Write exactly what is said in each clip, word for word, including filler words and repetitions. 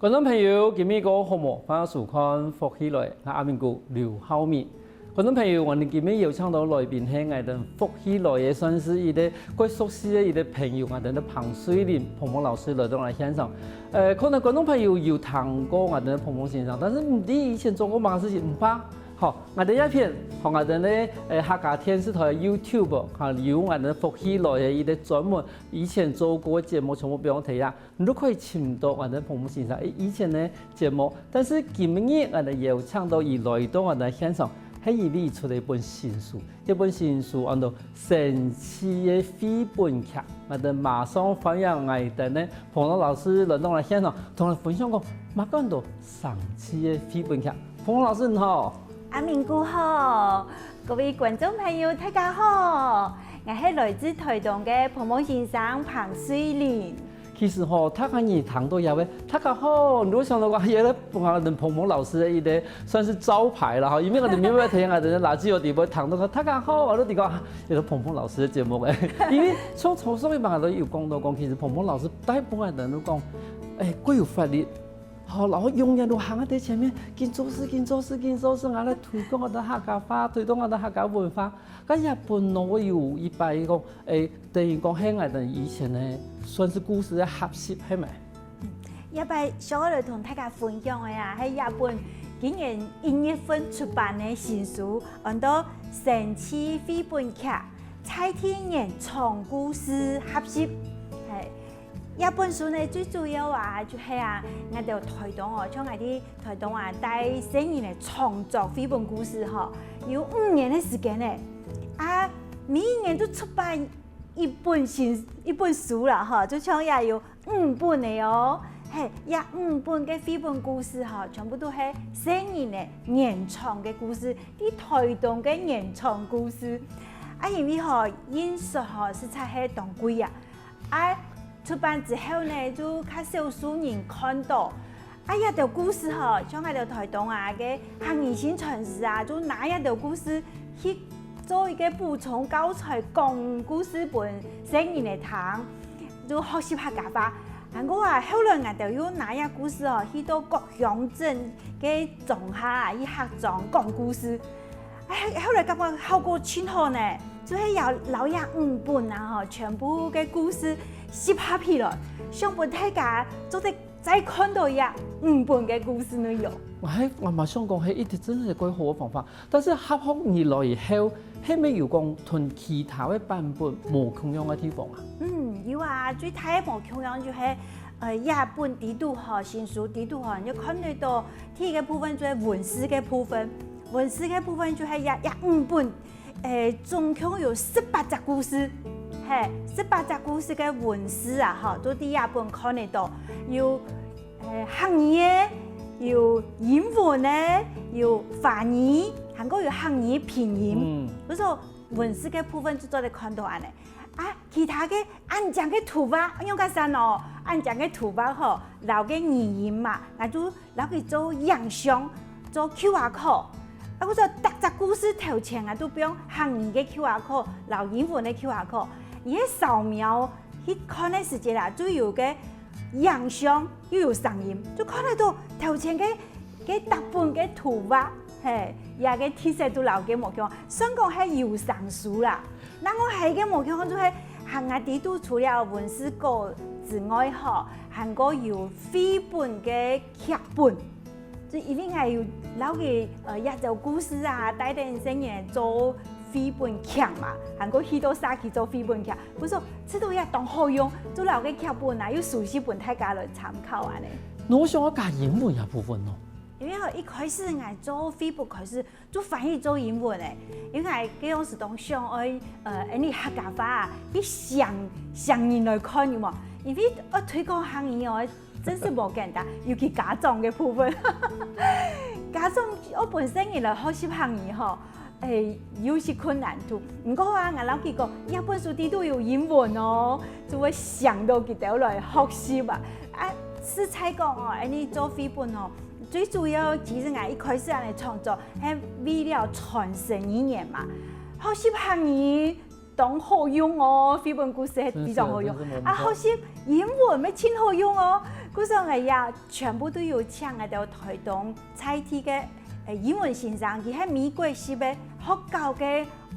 觀眾朋友，今晡日過好無？歡迎收看《福氣來》，𠊎阿明哥劉浩明。觀眾朋友，𠊎等今晡日邀請到來賓係𠊎等福氣來个，算係一個蓋熟悉个一個朋友，𠊎等个彭瑞麟彭彭老師來到𠊎等現場。呃，可能觀眾朋友有聽過𠊎等个彭彭先生，但係毋知以前做過麼个事情，毋怕。好，𠊎等這片，好，𠊎等个，呃，客家電視台YouTube，哈，有𠊎等福氣來个一個專門以前做過个節目，全部放在這。 你都可以尋到𠊎等彭彭先生，欸，以前个節目。但是今日𠊎等邀請到佢來到𠊎等現場，係因為佢出了一本新書，這本新書安到《神奇个繪本劇》。𠊎等馬上歡迎𠊎等个彭彭老師來到𠊎等現場，同𠊎分享講，麼个安到神奇个繪本劇。彭彭老師你好。阿明哥好，各位觀眾朋友大家好，𠊎係來自台東个彭彭先生彭瑞麟。 其實吼，大家人聽到這位，大家好，你會想到講，這個彭彭老師个一個算是招牌啦吼，因為𠊎等每擺聽𠊎等个radio裡背聽到講，大家好，𠊎都知講，啊，這個彭彭老師个節目欸。因為從頭上尾𠊎都有講到講，其實彭彭老師大部分人都講，欸，蓋有活力，好，然後永遠都行在前面，緊做事，緊做事，緊做事，𠊎來推廣𠊎等客家話，推廣𠊎等客家文化。該這本呢，𠊎有一擺講，欸， 等於講係𠊎等以前个算是故事个合集，係無？這擺想愛來同大家分享个啊，係這本今年一月份出版个新書，安到《神奇繪本劇》，在地原創故事合集。係，這本書呢，最主要啊，就係啊，𠊎兜台東哦，像𠊎在台東啊，帶細人仔創作繪本故事吼，有五年个時間呢。啊，每一年都出版 一本新，一本書啦吼，就像這有五本个哦。係，這五本个繪本故事吼，全部都係細人仔原創个故事，在台東个原創故事。啊，因為吼，印刷吼，實在係當貴啊。啊，出版之後呢，就較少數人看到。 啊，這兜故事吼，像𠊎兜台東啊，个客語薪傳師啊，就拿這兜故事去做一個補充教材，講故事分細人仔聽，就學習客家話。還過啊，後來𠊎兜又拿這故事吼，去到各鄉鎮个庄下啊，去客庄講故事。哎，後來感覺效果盡好呢，就係這摎這五本啊吼，全部个故事集合起來，想分大家做得 再看到這五本个故事內容。𠊎還，𠊎嘛想講，係一直真係蓋好个方法。但是合作以來以後，係毋係有講同其他个版本無共樣个地方啊？嗯，有啊，最大个無共樣就係，呃，這本裡肚吼，新書裡肚吼，你就看得到第一個部分就係文字个部分，文字个部分就係這，這五本 欸，總共有十八隻故事，係，十八隻故事个文字啊，吼，都在這本看得到。有，欸，客語个，有英文个，有華語，還過有客語拼音。嗯。所以說文字个部分就做得看到恁呢。啊，其他个恁靚个圖畫，仰結煞哦，恁靚个圖畫吼，摎个語音嘛，𠊎就 摎佢做影像，做QR code。啊，故所逐隻故事頭前啊，都放客語个QR code，摎英文个QR code。佢係掃描去看个時節啦，就有个影像，又有聲音，就看得到頭前个，个逐本个圖畫，係，這个特色都摎个無共，算講係有聲書啦。另外還有一個無共就係，客家裡肚除了文字稿之外吼，還過有繪本个劇本。 就因為𠊎有摎佢，呃，這兜故事啊，帶等細人做繪本劇嘛，還過去到社區做繪本劇。故所，知道這當好用，就摎个劇本啊，又書寫分大家來參考恁呢。𠊎想愛加英文這部分哦。因為吼，一開始𠊎做繪本開始，就翻譯做英文欸，因為𠊎該央時當想愛，呃，恁呢客家話啊，去想，想人來看，有無？因為愛推廣客語哦， 真係無簡單，尤其家長个部分。家長愛分細人來學習客語吼，欸，有些困難度。毋過啊，𠊎摎佢講，這本書裡肚有英文哦，就會想到佢兜來學習啊。啊，實在講哦，恁呢做繪本哦，最主要其實𠊎一開始恁呢創作，係為了傳承語言嘛。學習客語當好用哦，繪本故事係非常好用。真係，真係無錯。啊，學習英文乜盡好用哦。故所𠊎也全部都有請𠊎兜臺東在地个，呃，英文先生，佢係美國式个學校个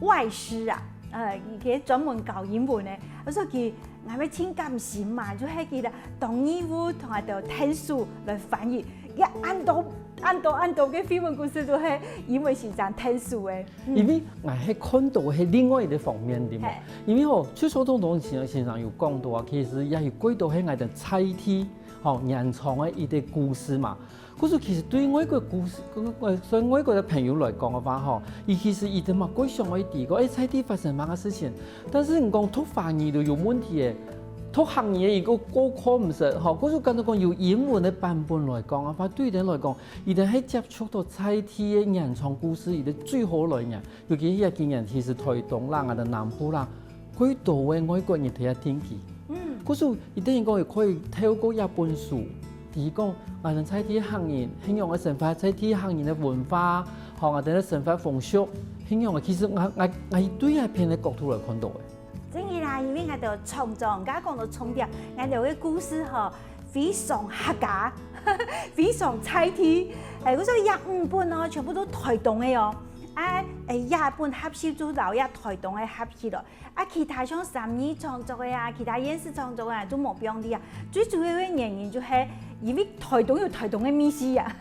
外師啊，呃，佢專門教英文个。所以佢，𠊎乜盡感心嘛，就係佢个當義務同𠊎兜𢯭手來翻譯，佢恁多、恁多、恁多个繪本故事都係英文先生𢯭手个。 因為𠊎係看到係另外一個方面个嘛。嘿。因為吼，就像頭先先生有講到啊，其實也有幾多係𠊎兜在地吼原創个一個故事嘛。故所其實對外國故事，呃，所以外國个朋友來講个話吼，佢其實佢兜嘛會想愛知講，欸，在地發生麼个事情。但是你講讀華語就有問題欸，讀客語个佢又過看毋識吼。故所感覺講有英文个版本來講个話，對佢兜來講，佢兜係接觸到在地个原創故事，佢兜最好來源。 尤其係今年其實臺東啦，𠊎兜南部啦，幾多个外國人在該定居。嗯。故所，佢等於講也可以透過這本書，提供𠊎兜在地客人，仰般个生活，在地客人个文化，吼，𠊎兜个生活風俗，仰般个，其實𠊎，𠊎，𠊎對這片个角度來看到个。真个啦，因為𠊎兜創作，頭先講到重點，𠊎兜个故事吼，非常客家，非常在地。欸，𠊎說這五本哦，全部都臺東个哦。啊，欸，這本合集就摎這臺東个合集了。啊，其他像三義創作个啊，其他縣市創作个啊，都無放在啊。最主要个原因就係因為臺東有臺東个味緒啊。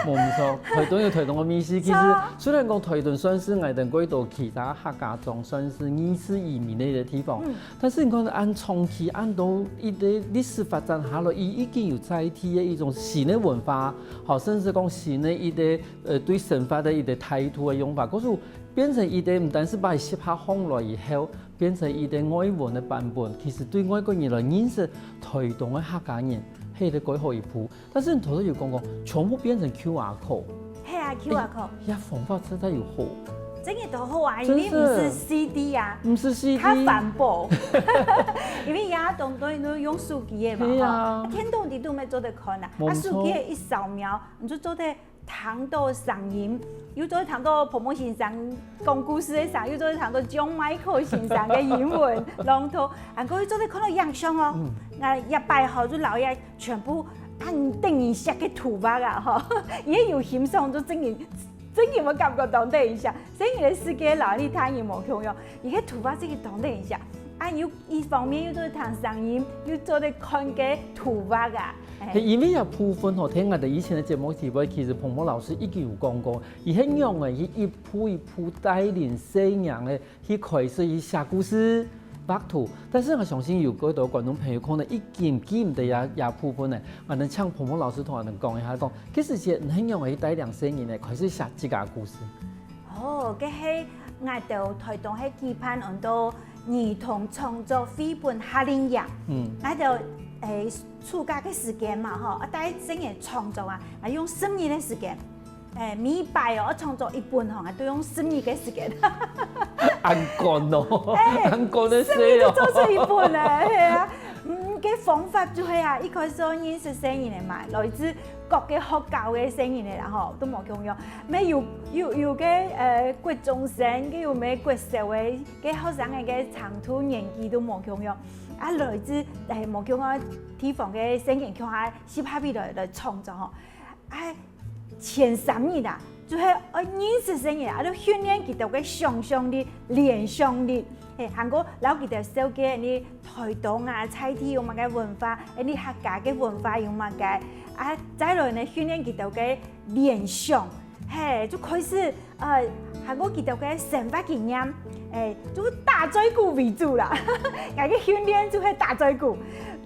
無毋著，臺東有臺東个味緒。其實，著。雖然講臺東算係𠊎兜幾多其他客家庄算係二次移民个一個地方，嗯。但是你看，恁長期，恁多一個歷史發展下來，佢已經有在地个一種新个文化，吼，甚至講新个一個，呃，對生活个一個態度个用法。故所， 變成佢兜毋單係擺十八項來以後，變成佢兜外文个版本，其實對外國人來認識臺東个客家人，係一個幾好一步。但是你頭先有講過，全部變成Q R code。係啊，Q R code。欸，這方法實在有好。真个當好啊，真係。因為毋係C D啊，毋係C D。較環保。因為這當多人都用手機个嘛，係啊。吼，啊，天動地動乜做得看啊，無錯。啊，手機一掃描，你就做得 聽到聲音，又做得聽到彭彭先生講故事个聲，又做得聽到John Michael先生个英文朗讀，還過又做得看到影像哦。嗯。啊，這擺吼，就摎這全部恁得人惜个圖畫啊，吼，佢有欣賞就真个，真个有感覺當得人惜。細人个世界摎你大人無共樣，佢个圖畫真个當得人惜。啊，又一方面又做得聽聲音，又做得看个圖畫啊。 係因為這部分吼，聽𠊎兜以前个節目裡背，其實彭彭老師已經有講過，佢係仰仔去一步一步帶領細人仔去開始去寫故事、畫圖。但是𠊎相信有幾多觀眾朋友可能已經記毋得這，這部分了，𠊎兜請彭彭老師同𠊎兜講一下，講，該時節你係仰仔去帶領細人仔開始寫自家故事？ 哦，該係𠊎兜臺東係舉辦安到兒童創作繪本夏令營。嗯。𠊎兜，欸，暑假个時間嘛，吼，啊，帶細人創作啊，啊，用十日个時間。欸，每擺哦，愛創作一本吼，啊，都用十日个時間。恁趕哦，欸，恁趕个事哦。十日就做出一本了，係啊。嗯，該方法就係啊，一開始愛認識細人仔嘛，來自 各个學校个細人仔啦吼，都無共樣。乜有，有，有个，呃，國中生，个有乜國小个，个學生个个程度年紀都無共樣。啊，來自，欸，無共樣地方个細人共下集合起來，來創作吼。啊，前三日啊，就係愛認識細人仔，啊，就訓練佢兜个想像力、聯想力，嘿，還過摎佢兜紹介你 臺東啊，在地有麼个文化，欸，你客家个文化有麼个，啊，再來呢，訓練佢兜个聯想，嘿，就開始，呃，還過佢兜个生活經驗，欸，就打嘴鼓為主啦。𠊎个訓練就係打嘴鼓，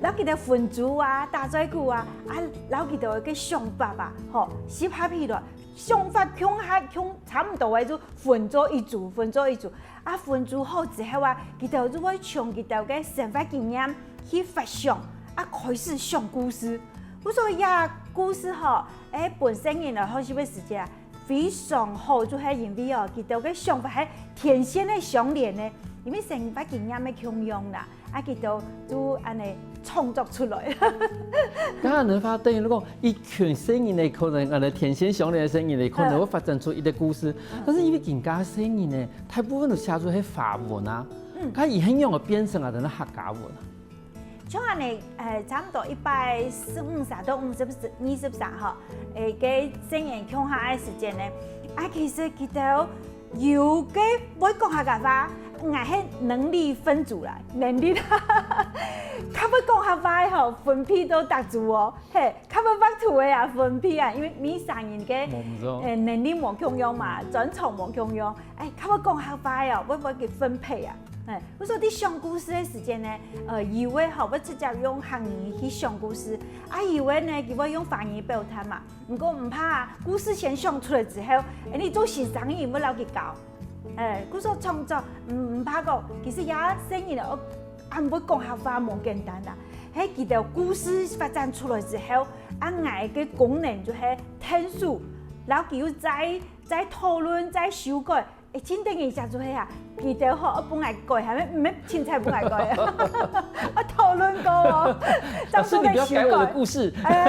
摎佢兜分組啊，打嘴鼓啊，啊，摎佢兜个想法啊，吼，集合起來，想法共下，共，差毋多个就分做一組，分做一組。 啊，分組好之後啊，佢兜就會從佢兜个生活經驗去發想，啊，開始想故事。故所以啊，故事吼，欸，分細人來學習个時節啊，非常好，就係因為哦，佢兜个想法係天線个相連个，因為生活經驗个共樣啦，啊，佢兜就恁仔創作出來。該恁仔話，等於講一群細人仔，可能恁仔天線相連个細人仔，可能會發展出一個故事，嗯。但是因為今下細人仔， 大部分都寫出係華文啊，嗯，該佢係仰仔變成啊，等於客家文啊？像恁呢，呃，差毋多一百十五儕到五十、二十儕吼，誒，該成員共下个時間呢，啊，其實佢兜有个會講客家話，𠊎係能力分組啦，能力，較會講客話个吼，分配到逐組哦，嘿，較會畫圖个啊，分配啊，因為每儕人个，無毋著。呃，能力無共樣嘛，專長無共樣，哎，較會講客話个哦，會分佢分配啊。 哎，故所在想故事个時間呢，呃，有个吼會直接用客語去想故事，啊，有个呢佢會用華語表達嘛。毋過毋怕啊，故事先想出來之後，哎，你做先生个人會摎佢教。哎，故所創作，毋，毋怕講，其實這細人仔恁會講客話無簡單啦。係佢兜故事發展出來之後，啊，𠊎个功能就係𢯭手，摎佢又再，再討論、再修改， 誒，盡得人惜就係啊，佢兜吼愛分𠊎改，還毋係凊彩分𠊎改啊？愛討論過哦，老師，你不要改我的故事。哎，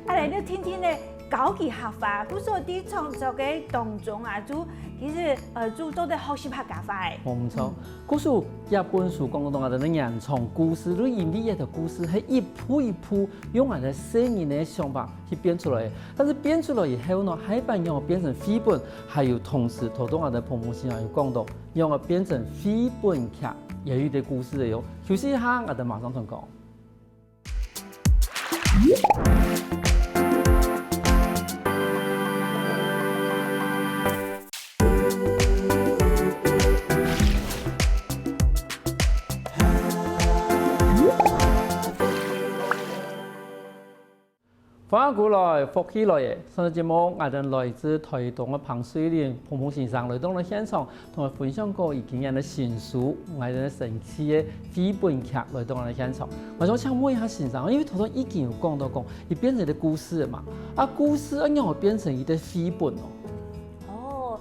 哎，哎，你定定呢，教佢客話，故所在創作个當中啊，就其實，呃，就做得學習客家話誒。無毋著。嗯。故所這本書講到啊，就係原創故事，就因為這个故事係一步一步用𠊎兜細人个想法去變出來个。 但是變出來以後呢，下一擺仰仔變成繪本，還有同時頭先𠊎兜彭先生有講到，仰仔變成繪本劇，也有一個故事个喲。休息一下，𠊎兜馬上轉講。 歡迎過來，福氣來了！上个節目，𠊎兜來自臺東个彭水玲彭彭先生來到𠊎兜現場，同𠊎分享過佢今年个新書，𠊎兜神奇个繪本劇來到𠊎兜現場。𠊎想請問一下先生，因為頭先已經有講到講，佢變成一個故事了嘛，啊，故事愛仰仔變成一個繪本哦？哦，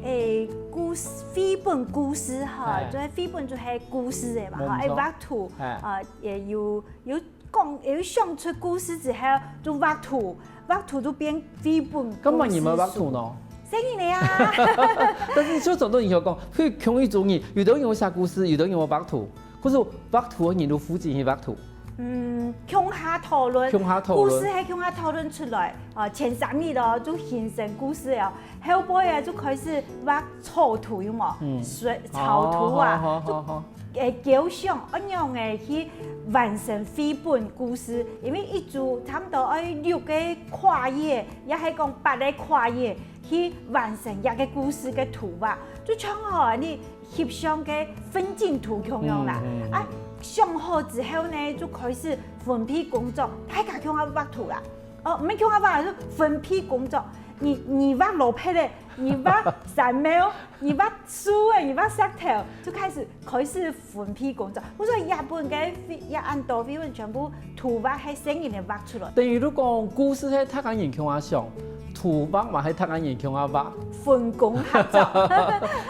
誒，故事，繪本故事哈，哎。就係繪本就係故事个嘛，哈，無錯。誒，畫圖，哎。啊，也有，有 講，有想出故事之後，就畫圖，畫圖就變繪本故事書。幹嘛你們畫圖呢？細人仔啊。但是就總多人有講，譬如共一組人，有个人會寫故事，有个人會畫圖，可是畫圖个人就負責去畫圖。嗯，共下討論，共下討論。故事係共下討論出來，哦，前三日咯，就形成故事了。 後背啊，就開始畫草圖，有無？嗯。水，草圖啊，哦，好，好，好，好。就，誒，構想，愛仰仔去完成繪本故事，因為一組差毋多愛六個跨頁，也係講八個跨頁，去完成一個故事个圖畫。就像吼，你翕相个風景圖共樣啦。嗯，嗯，嗯。啊，想好之後呢，就開始分配工作，大家共下畫圖啦。 哦，毋係共下畫，係分配工作。你，你畫蘿蔔个，你畫山貓，你畫樹个，你畫石頭，就開始，開始分配工作。故所這本个繪，這恁多繪本全部圖畫係細人仔畫出來。等於就講故事係大家人共下想，圖畫嘛係大家人共下畫。分工合作。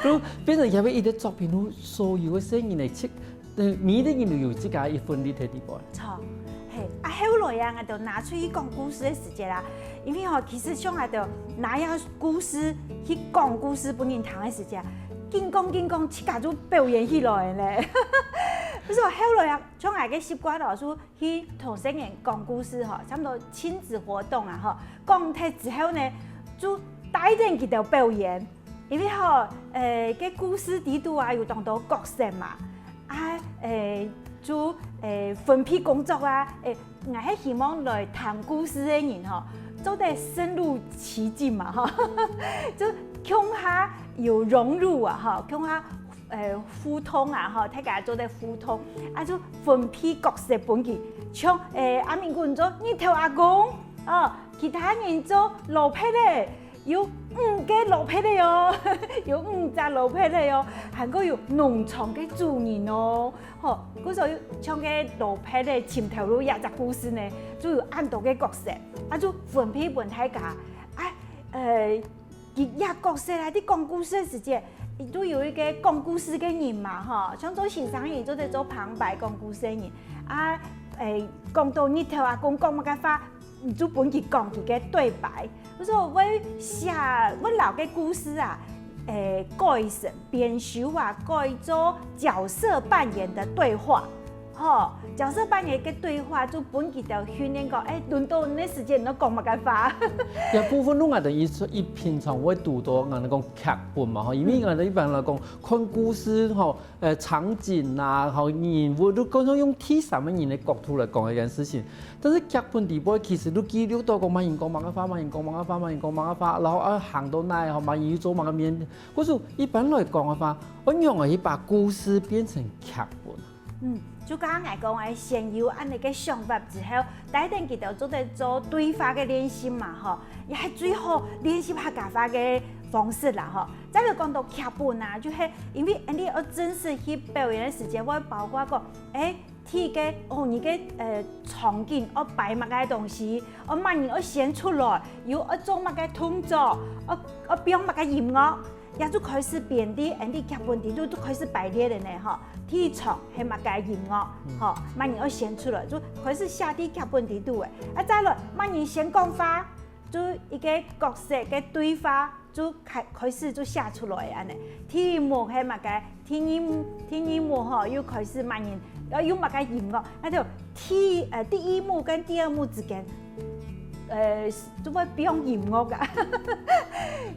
就變成這個一個作品，就所有个細人仔去 對，每一個人都有自家一份力在裡背。著，嘿，啊，後來啊，𠊎兜拿出去講故事个時節啦，因為吼，其實像𠊎兜拿樣故事去講故事分人聽个時節啊，緊講緊講，自家就表演起來呢。所以後來啊，像𠊎个習慣咯，就去同細人講故事吼，差毋多親子活動啊吼，講忒之後呢，就帶等佢兜表演。 因為吼，誒，該故事裡肚啊，有當多角色嘛，啊，誒，就，誒，分配工作啊，誒，𠊎係希望來聽故事个人吼，做得身入其境嘛，吼，就共下有融入啊，吼，共下，誒，互動啊，吼，大家做得互動，啊，就分配角色分佢，像，誒，阿明哥你做日頭阿公，哦，其他人做蘿蔔仔， 有五個蘿蔔仔哦，有五隻蘿蔔仔哦，還過有農場个主人哦。吼，故所有像該蘿蔔仔尋頭路這隻故事呢，就有恁多个角色，啊，就分配分大家。啊，呃，佢這角色啊，在講故事个時節，都有一個講故事个人嘛，吼，像做先生人做得做旁白講故事个人，啊，誒，講到日頭阿公講麼个話， 你就分佢講佢个對白。故所會寫，會摎該故事啊，誒，改成編修啊，改做角色扮演个對話。吼，角色扮演个對話就分佢兜訓練講，誒，輪到你个時節，你愛講麼个話。這部分，𠊎兜一，一平常會堵到，𠊎兜講劇本嘛，吼，因為𠊎兜一般來講，看故事，吼，呃，場景啊，吼，人物，就講用第三个人个角度來講一件事情。但是劇本裡背，其實就記錄到講，麼人講麼个話，麼人講麼个話，麼人講麼个話，然後啊，行到哪，吼，麼人又做麼个面。故所一般來講个話，愛仰般去把故事變成劇本？嗯，就剛剛𠊎講个，先有恁呢个想法之後，帶等佢兜做得做對話个練習嘛，吼，也係最好練習客家話个方式啦，吼。再來講到劇本啊，就係因為你愛真實去表演个時節，會包括講，誒，第一个，哦，你个，呃，場景愛擺麼个東西，愛麼人愛先出來，又愛做麼个動作，愛，愛放麼个音樂。 也就開始編在𠊎兜劇本裡肚就開始排列了呢，吼。第一場係麼个音樂，吼，麼人愛先出來，就開始寫在劇本裡肚誒。啊，再來，麼人先講話，就一个角色个對話，就開，開始就寫出來恁呢。第一幕係麼个，第二，第二幕吼，又開始麼人，要用麼个音樂，那就第，呃，第一幕跟第二幕之間，呃，就會放音樂啊，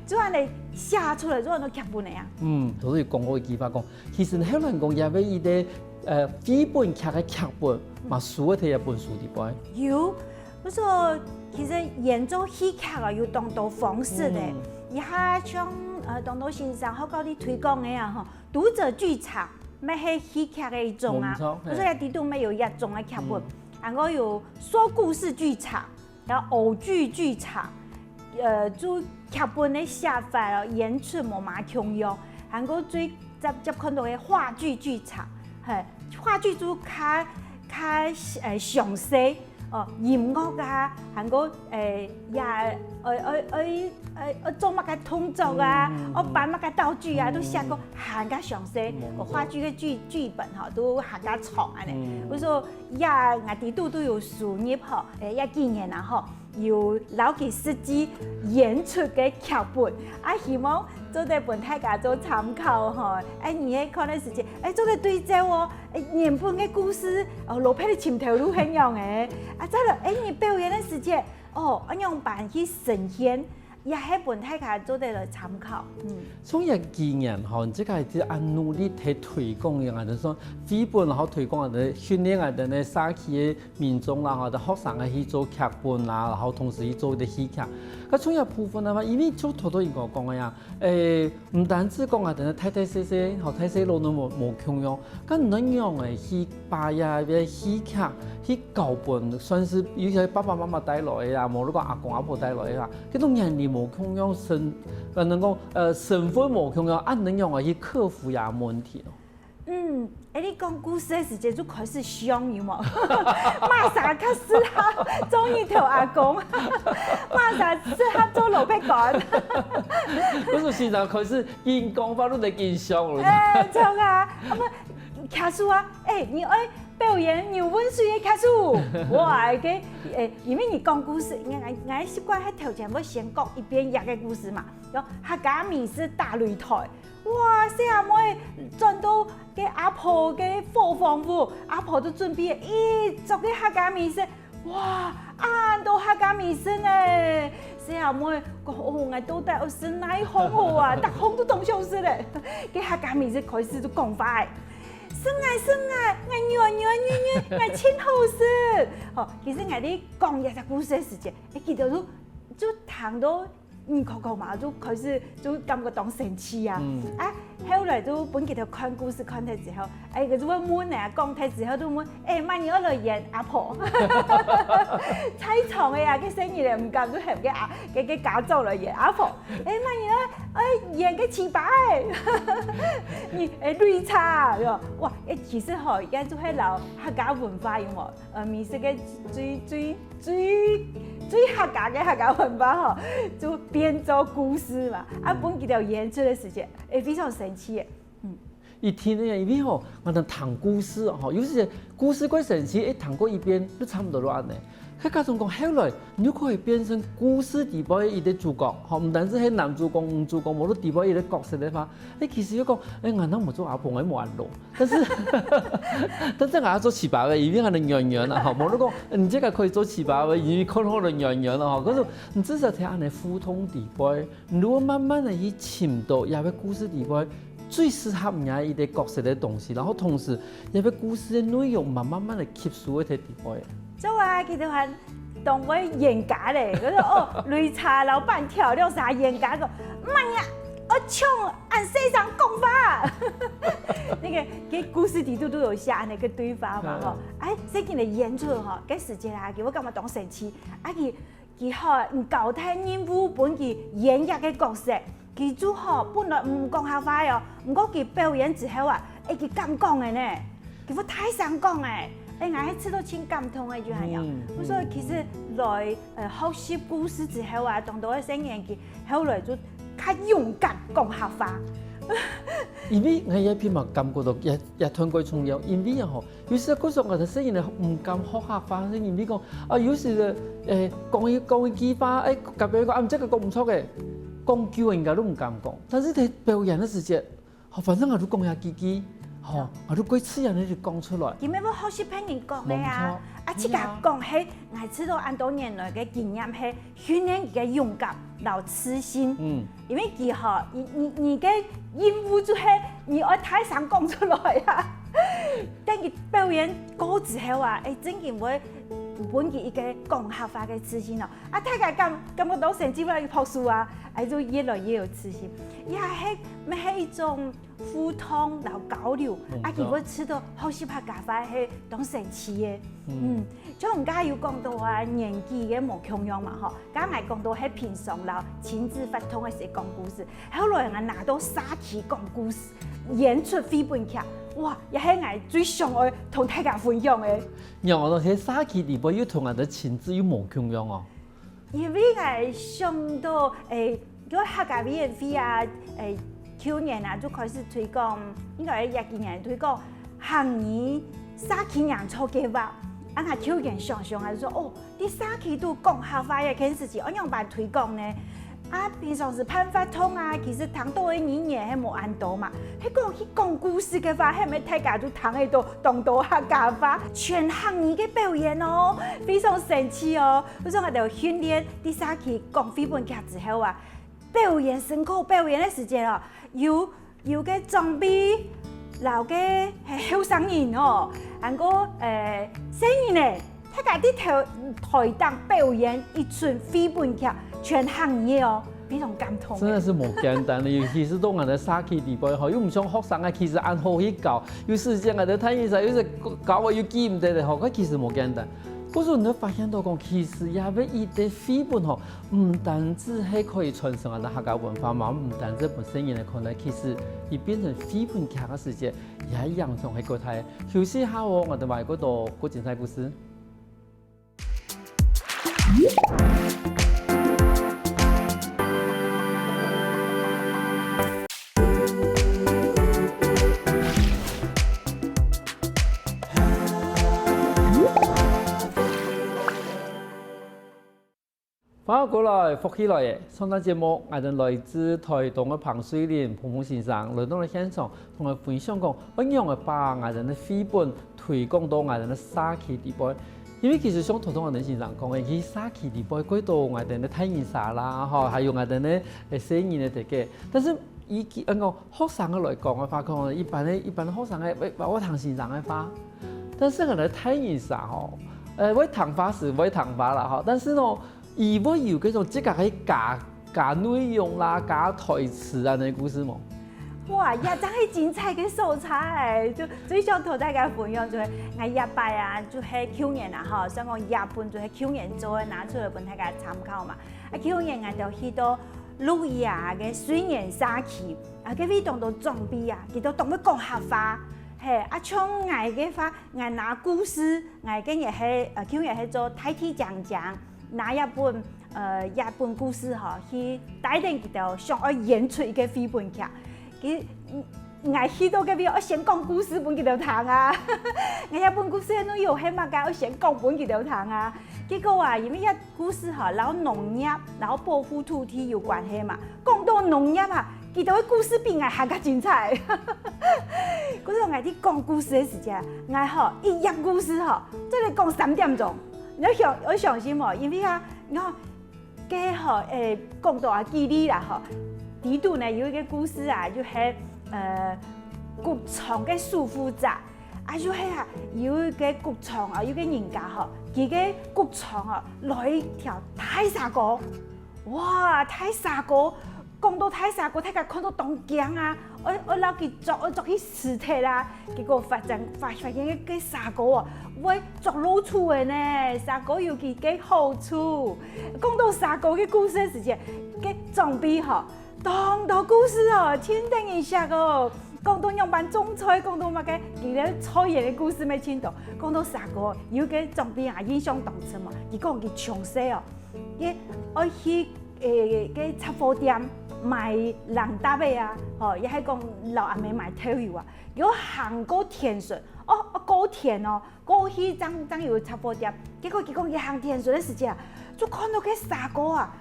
就恁呢寫出來，就恁呢劇本个啊。嗯，頭先講過一句話講，其實後來講也有一个，呃，繪本劇个劇本，嘛收在這本書裡背。有，我說其實演做戲劇啊，有當多方式个。嗯。這下像，呃，當多先生學校裡推廣个啊，吼，讀者劇場，乜係戲劇个一種啊。無錯，嘿。我說這裡肚乜有一種个劇本，嗯。還過有說故事劇場， 然後偶劇劇場，呃，就劇本个寫法哦，演出無麼共樣，還過最接接看到个話劇劇場，嘿，話劇就較較呃詳細哦，音樂啊，還過呃也呃呃呃呃呃做麼个動作啊，嗯嗯嗯。哦擺麼个道具啊，嗯嗯。都寫過還較詳細，嗯。哦話劇个劇劇本吼，都還較長恁呢。嗯。我說 也𠊎裡肚都有收入吼，誒，也幾年啊吼，有摎佢實際演出个劇本，啊，希望做得分大家做參考吼。誒，你愛看个時節，誒，做得對照哦，誒，原本个故事，哦，落尾个盡頭路係仰仔，啊，再來，誒，你表演个時節，哦，愛仰般去呈現， 也係分大家做得來參考。嗯。從這幾年吼，你這个係恁努力去推廣个，就係說繪本，然後推廣个訓練个社區个民眾啦，吼，學生个去做劇本啦，然後同時去做个戲劇。該從這部分个話，因為就頭頭應該講个呀，誒，毋單止講啊，等下大大細細，吼，大細路都無無共樣， 該仰仔去把這个戲劇去教分，算係有兜爸爸媽媽帶來个啊，無就講阿公阿婆帶來个啊，該種年齡無共樣，身，可能講，呃，身份無共樣，啊，仰仔去克服這問題咯。嗯，誒，你講故事个時節就開始想有無？麼儕較適合做日頭阿公？麼儕適合做蘿蔔乾？故所先生開始緊講話，你就緊想了。誒，著啊，啊，毋， 劇組啊，誒，你愛表演牛汶水个劇組，哇，該，誒，因為你講故事，𠊎𠊎𠊎習慣係頭前會先講一遍這个故事嘛，講客家美食大擂台，哇，細阿妹轉到該阿婆个伙房屋，阿婆都準備一桌个客家美食， 哇，恁多客家美食呢！細阿妹講：「哦，𠊎到底愛食哪項好啊？逐項都當想食咧。」該客家美食開始就講話誒：「食𠊎，食𠊎，𠊎軟軟軟軟，𠊎盡好食！」吼，其實𠊎在講這隻故事个時節，誒，佢兜就就聽到 嗯，可可嘛，就開始就感覺當生趣啊。嗯。啊，後來就分佢兜看故事看忒之後，誒，佢就會問啊，講忒之後就問：「誒，麼人愛來演阿婆？」在場个啊，該細人仔毋敢，就喊該阿該該家長來演阿婆。「誒，麼人愛愛演該粢粑仔？」你誒，擂茶，有無？哇，誒，其實吼，這就係摎客家文化有無？呃，美食个最最 最最客家个客家文化吼，就變做故事嘛。啊，嗯。分佢兜演出个時節，誒，非常生趣誒。嗯。一定个，因為吼，𠊎兜聽故事吼，有時節故事過生趣，誒，聽過一遍，就差毋多就恁呢。係假使講後來你又可以變成故事裡背一個主角，吼，毋單淨係男主角、女主角，無論裡背一個角色个話，欸，其實又講，欸，𠊎若無做阿婆，𠊎無恁老。但是，但是𠊎愛做七八歲，因為還能圓圓啊，吼，無論講，你這個可以做七八歲，因為看好了圓圓了，吼。可是你至少在恁樣互動裡背，你會慢慢个去尋到這個故事裡背最適合你一個角色个東西，然後同時，這個故事个內容嘛，慢慢个吸收會在裡背。 做啊，佢兜還當會冤家咧，佢說哦，擂茶老闆跳了啥冤家，講，慢呀，我唱恁細聲講話。那個，佢故事裡肚都有寫恁樣个對話嘛，吼。哎，最近个演出吼，該時節啊，佢我感覺當生趣，啊佢，佢吼，嗯，交代任務分佢演一個角色， 佢就吼，本來毋講客話哦，毋過佢表演之後啊，欸，佢敢講个呢，佢會大聲講欸，欸，𠊎係試著盡感動个，就恁樣。嗯，所以其實來，呃，學習故事之後啊，當多个細人佢後來就較勇敢講客話。因為𠊎也並無感覺到也，也斷過重要，因為啊吼， 有時故所𠊎兜細人仔毋敢學客話，係因為講，啊，有時，欸，講一，講一句話，欸，隔壁講，啊，毋，這個講毋著欸，講久了應該都毋敢講。但是在表演个時節，吼，反正𠊎都講下幾句，吼，𠊎都過自然个就講出來。佢乜會學習別人講个啊，無錯。啊，自家講係，𠊎試著恁多年來个經驗係訓練佢个勇敢摎自信。嗯。 因為佢吼，你，你，你个任務就係你愛大聲講出來啊。等佢表演過之後啊，欸，正經會分佢一個講客話个自信哦。啊，大家感，感覺到成績越來越好勢啊，欸，就越來越有自信。也係，乜係一種互動摎交流，啊，佢會試著學習客家話係當生趣个。嗯，像你剛才有講到啊，年紀个無共樣嘛，吼。 剛才講到係平常摎親子活動个時講故事，後來𠊎拿到社區講故事，演出繪本劇，哇，也係𠊎最想愛同大家分享个。仰般在社區裡背又同𠊎兜親子又無共樣哦。因為𠊎想到，欸，因為客家委員會啊，欸，舊年啊就開始推廣，應該係一幾年推廣客語社區營造計畫，啊，𠊎舊年想想啊，就說，哦， 在社區肚講客話个這件事情，愛仰般推廣呢？啊，平常時辦活動啊，其實聽到个語言係無恁多嘛。係講去講故事个話，係毋係大家就聽得到當多客家話？全客語个表演哦，非常生趣哦。所以𠊎兜訓練在社區講繪本劇之後啊，表演，辛苦表演个時節哦，有 有个長輩，摎个後生人哦，還過，欸，細人仔，大家在台，台頂表演一齣繪本劇，全客語个哦，非常感動。真的是無簡單的，尤其是在𠊎兜社區裡背吼，又毋像學生啊，其實恁好去搞，有時間啊，在大人儕，有時搞啊又記毋得了吼，該其實無簡單。故所你會發現到講，其實也係一個繪本吼， 毋單淨係可以傳承𠊎兜客家文化嘛，毋單淨分細人來看待，其實佢變成繪本劇个時節，也影響係過大个。休息下哦，𠊎兜還過多過精彩故事。 歡迎過來，福氣來了！上段節目，𠊎兜來自臺東个彭瑞麟彭先生來到了現場，同𠊎分享講，愛仰般个把𠊎兜个繪本推廣到𠊎兜个社區裡背。因為其實像頭先𠊎兜先生講个，其實社區裡背蓋多𠊎兜个大人儕啦，吼，還有𠊎兜个，欸，細人仔个。但是以，嗯，講學生个來講个話，可能一般个，一般个學生个，會，會聽先生个話。但是𠊎兜大人儕吼，呃，會聽話是會聽話啦，吼，但是呢， 佢會有該種自家个加，加內容啦，加台詞恁樣个故事無？哇，這正係精彩个所在，就最想同大家分享就係，𠊎這擺啊，就係舊年啊，吼，算講這本就係舊年做个，拿出來分大家參考嘛。啊，舊年𠊎兜去到鹿野个瑞源社區，啊，該位當多長輩啊，佢兜當會講客話，係，啊，像𠊎个話，𠊎拿故事，𠊎今年係，呃，舊年係做大地靚靚， 拿這本，呃，這本故事吼，去帶等佢兜想愛演出一個繪本劇。佢，嗯， 𠊎去到該位愛先講故事分佢兜聽啊。𠊎這本故事个內容係麼个，愛先講分佢兜聽啊。結果啊，因為這故事吼，摎農業、摎保護土地有關係嘛。講到農業啊，佢兜个故事比𠊎還較精彩。故所𠊎在講故事个時節，𠊎吼一頁故事吼，做得講三點鐘。你愛相，愛相信無？因為啊，你看，該吼，誒，講到啊，舉例啦吼，裡肚呢有一個故事啊，就係，呃，穀倉个守護者，啊，就係啊，有一個穀倉啊，有個人家吼，佢个穀倉啊，來一條大蛇哥，哇，大蛇哥，講到大蛇哥，大家看到當驚啊，愛，愛摎佢捉，愛捉去食忒啊。結果發展，發，發現該，該蛇哥哦，會捉老鼠个呢，蛇哥有佢个好處。講到蛇哥个故事个時節，該長輩吼，當多故事哦，盡得人惜哦。講到仰般種菜，講到麼个，佢个菜園个故事乜盡多。講到蛇哥，有個長輩啊，印象當深嘛，佢講佢從細哦，佢愛去，誒，該雜貨店買零嗒仔啊，吼，也係講摎阿姆買豆油啊，佢愛行過田脣，哦，哦，過田哦，過去正，正有雜貨店。結果佢講佢行田脣个時節啊，就看到該蛇哥啊，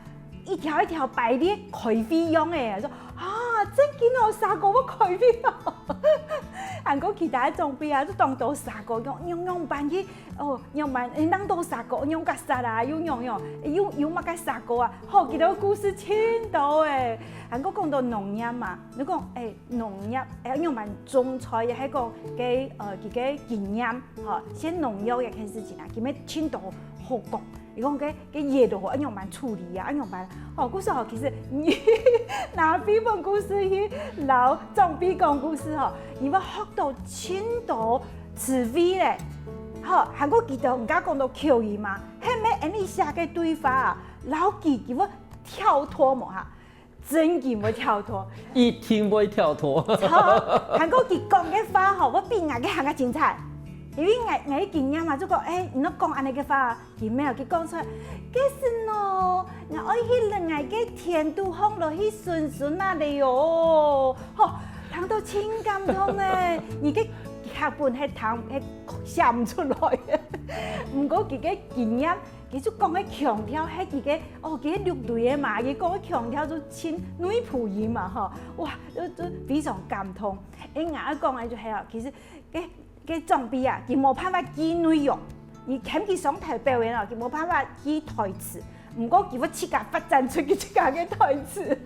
一條一條排列開會樣誒，說啊，正經哦，蛇哥會開會哦。還過其他个長輩啊，就當多蛇哥，講仰，仰般去，哦，仰般，誒，當多蛇哥，仰結煞啊，又仰仰，又，又麼个蛇哥啊，吼，佢兜故事盡多誒。還過講到農業嘛，你講，誒，農業，誒，仰般種菜，也係講該，呃，佢个經驗，吼，先農藥這件事情啊，佢乜盡多好講。佢講該，該野火愛仰般處理啊，愛仰般，哦，故所吼，其實你拿這本故事去摎長輩講故事吼，你會學到盡多詞彙咧。吼，還過佢兜人家講到口語嘛，係乜恁樣寫个對話啊，摎佢，佢會跳脫無哈？ 正經會跳脫。一定會跳脫。著，還過佢講个話吼，會比𠊎个還較精彩。因為𠊎，𠊎个經驗嘛，就講，誒，你若講恁樣个話，佢無，佢講出來，該時哦，𠊎愛去摎𠊎个田肚項落去巡巡啊咧哦。吼，聽到盡感動呢。你个劇本係聽，係寫毋出來个。毋過佢个經驗 佢就講个腔調係佢个，哦，佢个六堆个嘛，佢講个腔調就盡內埔音嘛，吼，哇，就，就非常感動。誒，𠊎愛講个就係哦，其實該，該長輩啊，佢無辦法記內容，你喊佢上台表演哦，佢無辦法記台詞，毋過佢會自家發展出佢自家个台詞。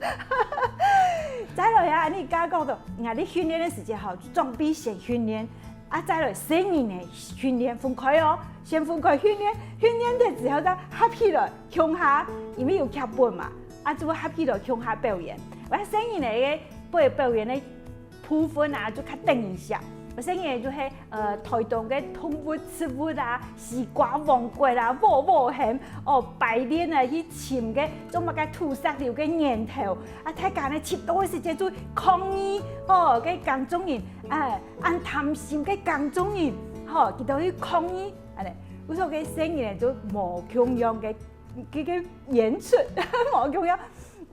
再來啊，你剛剛講到，𠊎在訓練个時節吼，就長輩先訓練， 啊，再來細人仔訓練分開哦，先分開訓練，訓練忒之後正合起來共下，因為有劇本嘛，啊，就會合起來共下表演。𠊎細人仔个表，表演个部分啊，就較得人惜。𠊎細人仔就係，呃，臺東个動物、植物啊、西瓜王國啊、蝸牛，哦，排列啊去尋該種麼个土石流个源頭，啊，大家呢，䌈到个時節就抗議，哦，該耕種人，哎， 恁貪心个耕種人，吼，佢兜去抗議，恁呢，故所該細人仔就無共樣个，个，个演出，無共樣。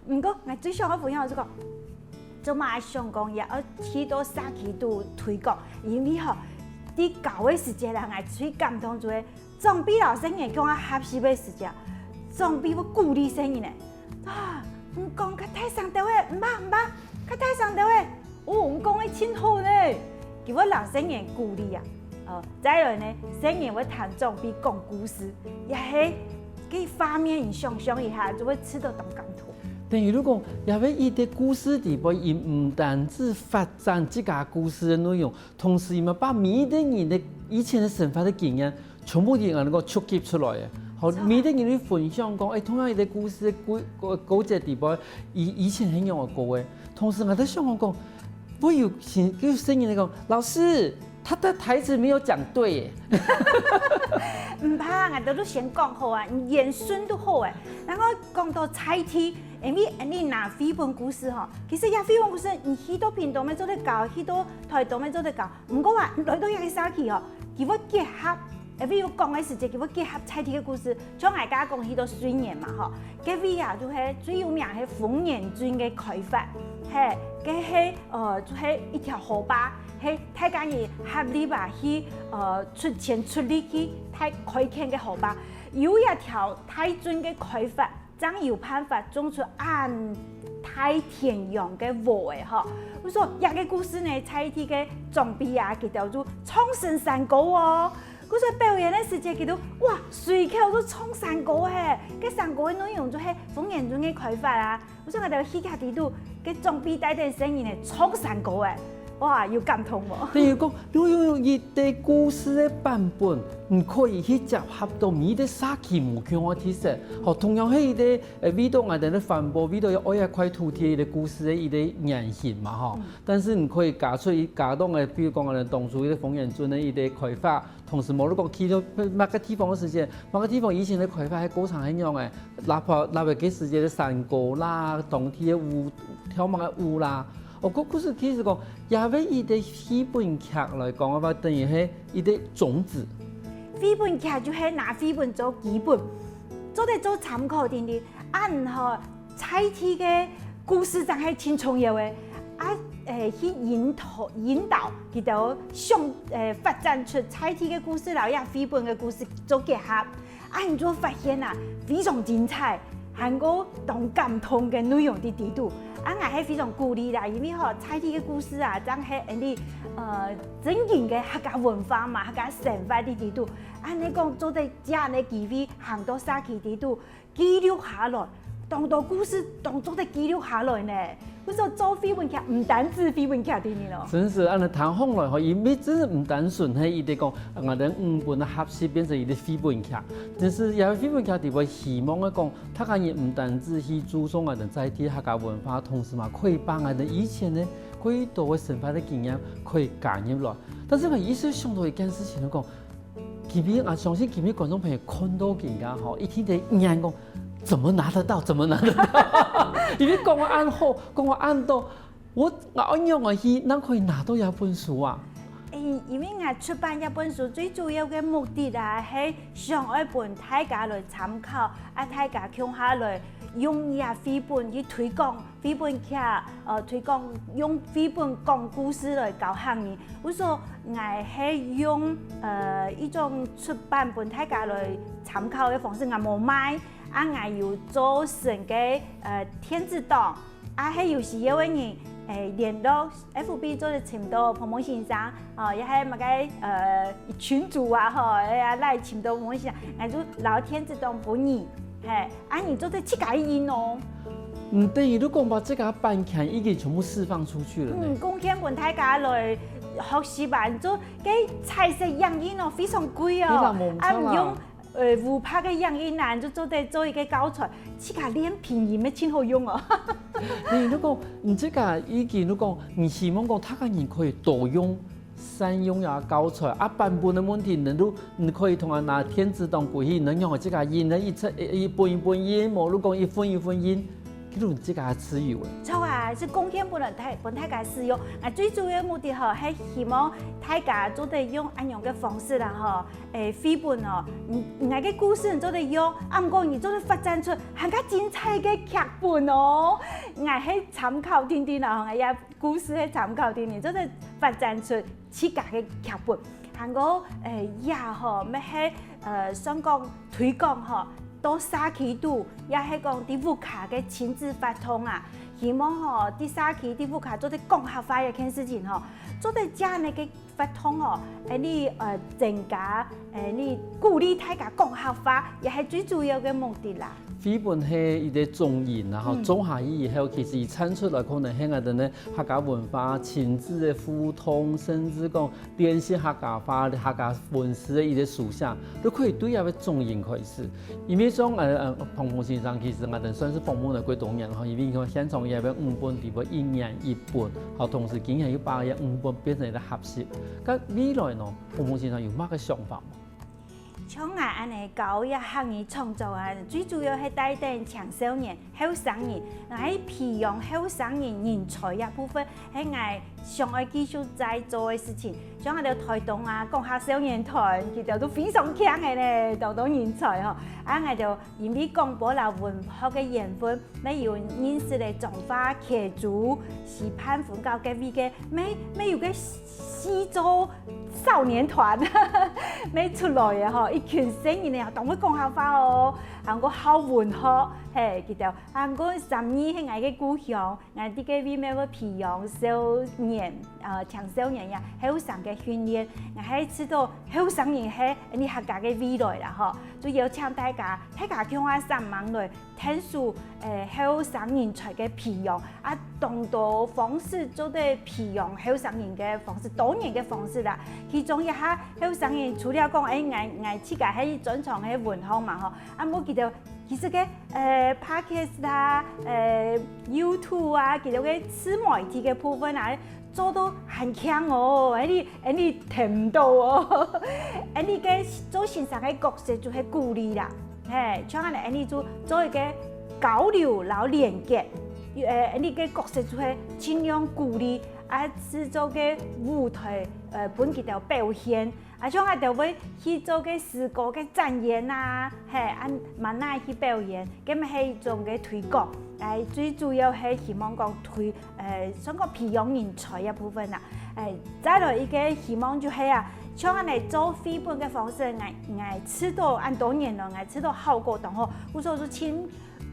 毋過，𠊎最想愛分享个就講，做麼个想講也愛去到社區肚推廣，因為吼，在教个時節啦，𠊎最感動就係長輩摎細人仔共下學習个時節，長輩會鼓勵細人仔，啊，你講較大聲兜仔，毋怕，毋怕，較大聲兜仔。 哦，你講个盡好呢，佢會摎細人鼓勵啊。哦，再來呢，細人會聽長輩講故事，也係該畫面你想像一下，就會試著當感動。等於你講，也會一個故事裡背，佢毋單止發展自家故事个內容，同時佢嘛把每一個人个以前个生活个經驗 全部都恁樣講觸及出來个。好，每個人去分享講，誒，同樣一個故事，故，故，故事裡背，以，以前係仰般過个。同時，𠊎在想講，會有些，有些人來講，老師，他的台詞沒有講對耶。毋怕，𠊎兜都先講好啊，你演順都好誒。然後講到在地，因為你拿繪本故事吼，其實這繪本故事，你去到屏東乜做得教，去到臺東乜做得教， 毋過啊，來到這個社區哦，佢會結合欸，比如講个時節，佢會結合在地个故事，像𠊎頭先講去到水源嘛吼，該位啊就係最有名係豐源圳个開發，係，該係呃就係一條河壩，係大家人合力啊去呃出錢出力去大開墾个河壩，有一條大圳个開發，正有辦法種出恁大田洋个禾仔吼。故所這個故事呢，在地个長輩啊，佢兜就唱成山歌哦。 故所表演个時節，佢兜哇隨口就唱山歌欸，該山歌个內容就係豐源圳个開發啊。故所𠊎兜去該地肚，該長輩帶等細人仔唱山歌欸，哇有感動無？等於講，你用一個故事个版本，你可以去結合到每一個社區無共个特色。好，同樣係一個呃為著𠊎兜个環保，為著愛這塊土地个一個故事个一個原型嘛吼。但是你可以加出一加當个，比如講𠊎兜當初一個豐源圳个一個開發， 同時無論講去到麼个地方个時節，麼个地方以前个開發个過程係仰仔，落落个該時節个山歌啦，當地个舞，跳麼个舞啦。哦，故故所其實講，這位一個繪本劇來講个話，等於係一個種子。繪本劇就係拿繪本做基本，做得做參考定定。恁吼，在地个故事正係盡重要个。啊，欸，去引導引導佢兜想欸發展出在地个故事，摎這繪本个故事做結合。啊，你就發現啊，非常精彩，還過當感動个內容在裡肚。啊，𠊎係非常鼓勵啦，因為吼，在地个故事啊，正係𠊎兜呃真正个客家文化嘛，客家生活在裡肚。恁仔講，做得借恁仔機會行到社區裡肚， 記錄下來，當多故事當做得記錄下來呢。故所做繪本劇毋單止繪本劇定定哦。真係恁仔聽起來吼，佢乜真係毋單純係一個講𠊎兜五本个合集變成一個繪本劇，但是這個繪本劇裡背希望个講，大家人毋單止去注重𠊎兜在地客家文化，同時嘛可以把𠊎兜以前个幾多个生活个經驗可以加入來。但是𠊎一直想到一件事情，就講 今日啊，相信今日觀眾朋友看到今下吼，一定會仰講，怎麼拿得到？怎麼拿得到？因為講到恁好，講到恁多，𠊎𠊎愛仰仔去，正可以拿到這本書啊？欸，因為𠊎出版這本書最主要个目的啊，係想愛分大家來參考，啊大家共下來用這繪本去推廣 繪本劇，呃，推廣用繪本講故事來教客人。故所𠊎係用呃一種出版分大家來參考个方式，𠊎無賣，啊𠊎有做成个呃電子檔，啊係有需要个人欸聯絡FB做得尋到彭彭先生，哦，也係麼个呃群組啊吼，欸啊來尋到彭彭先生，𠊎就摎電子檔分你，係。 啊你做得自家印哦。嗯，等於你講把這個版權已經全部釋放出去了呢。嗯，貢獻分大家來學習吧。你做該彩色影印哦，非常貴哦。你若無錯啦。啊，用呃烏白个影印啊，你就做得做一個教材，自家練拼音乜盡好用哦。你如果你這個已經，如果你希望講大家人可以多用 善用這教材啊，版本个問題，你都你可以同𠊎拿電子檔過去，你用自家印，一冊一本一本印，無就講一份一份印，佢都自家自由个。著啊，係貢獻分大分大家使用。啊，最主要个目的吼，係希望大家做得用恁樣个方式啦吼，欸，繪本哦，你你个故事你做得用，啊，毋過你做得發展出還較精彩个劇本哦。𠊎係參考定定啦吼，𠊎也 故事个參考定定，做得發展出自家个劇本。還過，欸，也吼，乜係呃，算講推廣吼，到社區肚，也係講在屋下个親子活動啊，希望吼，在社區在屋下做得講客話這件事情吼，做得將該个活動吼，欸，你呃增加，欸，你鼓勵大家講客話，也係最主要个目的啦。繪本係一個種引啊，吼，嗯。種下去以後，其實佢產出來可能係𠊎兜个客家文化、親子个互動，甚至講練習客家話、客家文字个一個書寫，都可以對這個種引開始。因為像呃呃彭彭先生，其實𠊎兜算係訪問了幾多年吼，因為你看現場也有五本，裡背一年一本，好，同時今年又把這五本變成一個合集。該未來呢，彭彭先生有麼个想法無？像𠊎恁呢教這客語創作啊，最主要係帶等青少年、後生人，來培養後生人人才這部分，係𠊎想愛繼續再做个事情。像𠊎兜臺東啊，講客少年團，佢兜都非常強个呢，當多人才吼。啊，𠊎兜因為廣播摎文學个緣分，乜有認識个彰化、溪竹、西半分校該位个，乜乜有个西洲少年團，乜出來个吼，一群細人仔，當會講客話哦，還過好文學，係，佢兜，還過三義係𠊎个故鄉，𠊎在該位乜會培養少年，呃，青少年呀，後生个訓練，𠊎係知道後生人係𠊎客家个未來啦吼，就邀請大家，大家共下煞猛來，𢯭手，呃，後生人才个培養，啊，當多方式做得培養後生人个方式，多元个方式啦。其中一下後生人除了講，欸，𠊎𠊎自家係專長係文學嘛吼，啊，無佢兜其實个，呃，podcast啊，呃，YouTube啊，佢兜个自媒體个部分啊，做到還強哦，恁呢恁呢聽毋到哦，恁呢个做先生个角色就係鼓勵啦，係，像恁呢恁呢就做一個交流摎連結，呃，恁呢个角色就係盡量鼓勵，啊，製作个舞臺，呃，分佢兜表現。 啊，像𠊎兜會去做个詩歌个展演啊，係，恁嘛哪去表演，該乜係一種个推廣。欸，最主要係希望講推，呃，算講培養人才个部分啊。欸，再來一個希望就係啊，像恁呢做繪本个方式，𠊎𠊎試著恁多年了，𠊎試著效果當好，故所就盡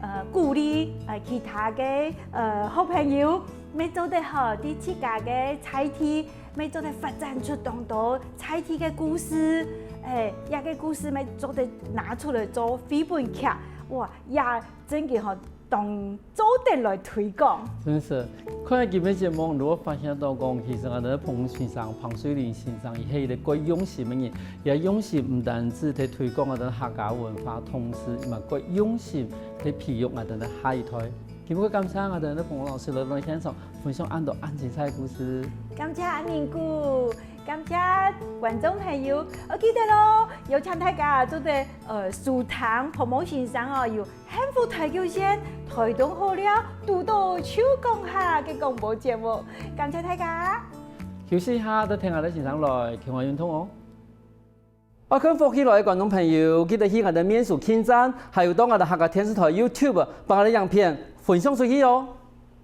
呃，鼓勵，呃，其他个，呃，好朋友，乜做得吼，在自家个在地，乜做得發展出當多在地个故事，欸，這個故事乜做得拿出來做繪本劇，哇，也真个吼，當做得來推廣。真是，看了今日節目，如果發現到講，其實𠊎兜个彭先生、彭水玲先生，佢係一個蓋用心个人，也用心毋單止在推廣𠊎兜个客家文化，同時嘛蓋用心 去培育𠊎兜个下一代。今晡日感謝𠊎兜个彭老師來到現場，分享恁多恁精彩个故事。感謝阿明哥，感謝觀眾朋友，愛記得哦，邀請大家做得，呃，收聽彭先生哦，有幸福台九線、台東好料、堵到就講客个廣播節目。感謝大家。休息一下，等聽𠊎兜先生來，聽完運動哦。 愛看福氣來个觀眾朋友，記得去𠊎兜面書網站，還有到𠊎兜客家電視台YouTube，摎𠊎兜影片分享出去哦。